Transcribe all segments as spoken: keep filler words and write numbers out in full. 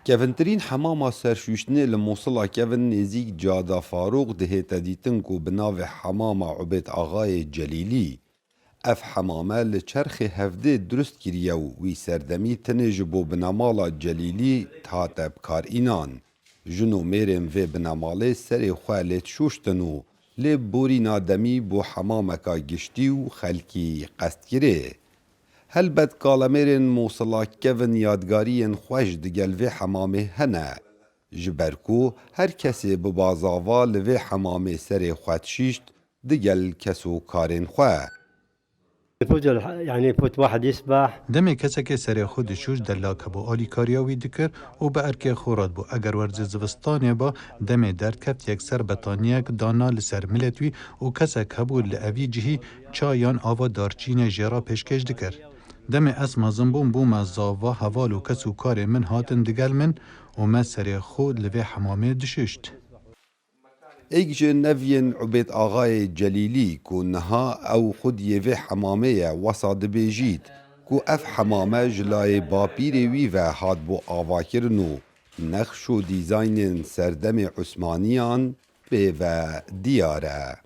Kevintirîn hemama serşûştinê li Mûsila kevin nêzîk Cada Farûq dihête dîtin ku bi navê Hemama Ubêd Axayê Celîlî. Ev hemame li çerxê hevdê dirust kiriye û wî serdemî tenê ji bo binemala Celîlî hate bi kar înan. Jin û mêrên vê binemalê serê xwe lê dişûştin û lê borîna demî bû hemameka giştî û xelkî qestkirê. Helbet kalemêrên Mûsila kevin yadgariyên xweş digel vê hemamê hene. Ji ber ku her kesê bi bazava li vê hemamê serê xwe dişîşt digel kes û karên xwe. يعني فوت واحد يسبح. Demê kesekê serê xwe dişûşt, delak hebû alîkariya wî dikir û bi erkê xwe radibû. Eger werzê zivistanê ba, demê derdkeft yekser betaniyek dana li ser milet wî û kesek hebû li evî cihî ça yan ava darçînê jê re pêşkêş dikir. Demê ez mezin bûm, bûme zava, heval û kes û karê min hatin digel min û me serê xwe li vê hemamê dişişt. Êk ji neviyên Ubêd Axayê Celîlî ku niha ew xwediyê vê hemamê ye, wesa dibêjît ku ev hemame ji layê bapîrê wî ve hatbû avakirin û nexş û dîzaynên serdemê Usmaniyan pê ve diyar e.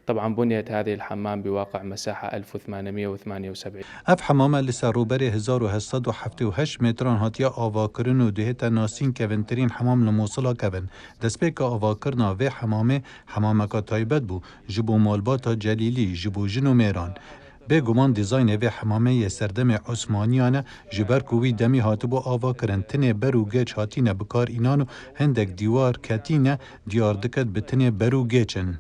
طبعا بنيت هذه الحمام بواقع مساحة ألف وثمانمية وثمانية وسبعين. Ev hemame li ser rûberê hezar û heşt sed û heftê û heşt metran hatiye avakirin û dihête nasîn kevintirîn hemam li Mûsila kevin. Destpêka avakirina vê hemamê hemameka taybet bû ji bo malbata Celîlî, ji bo jin û mêran. Bêguman dîzaynê vê hemamê yê serdemê Osmaniyan e, ji ber ku wî demî hatibû avakirin, tinê ber û gêç hatîne bikar înan û hindek dîwar ketîne, diyar diket bi tinê ber û gêç in.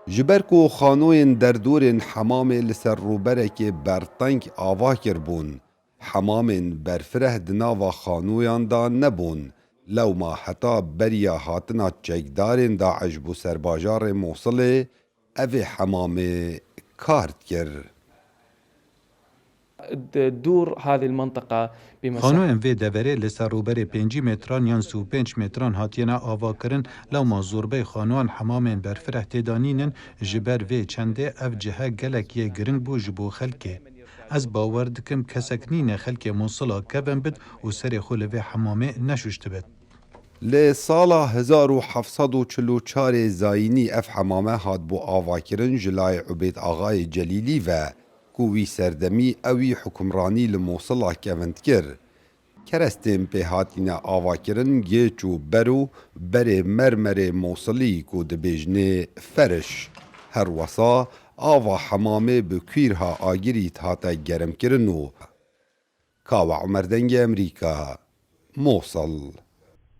Ji ber ku xanoyên derdorên hemamê li ser rûberekê berteng ava kiribûn, hemamên berfireh di nava xanoyan de nebûn, lewma heta beriya hatina çekdarên DAIŞ bo ser bajarê Mûsilê evê hemamê kar dikir. تدور هذه المنطقة بمساحة. Xanoyên vê deverê li ser rûberê pêncî metran yan sî û pênc metran hatiyene avakirin, lewma zorbey xanoyan hemamên berfireh tê de nînin, ji ber vê çendê ev cihe gelek yê giring bû ji bo xelkê. Ez bawer dikim kesek nîne xelkê Mûsila kevin bit û serê xwe li vê hemamê neşuştibit. Li sala hezar û heft sed û çil û çarê zayînî ev hemame hatbû avakirin ji layê Ubêd Axayê Celîlî ve ku wî serdemî ewî hukimranî li Mûsila kevin dikir. Kerestên pê hatîne avakirin gêç û ber û berê mermerê Mûsilî ku dibêjinê feriş. Her wesa ava hemamê bi kwîrha agirî hate germkirin û Kawa Umer Dengê Emerîka, Mosil.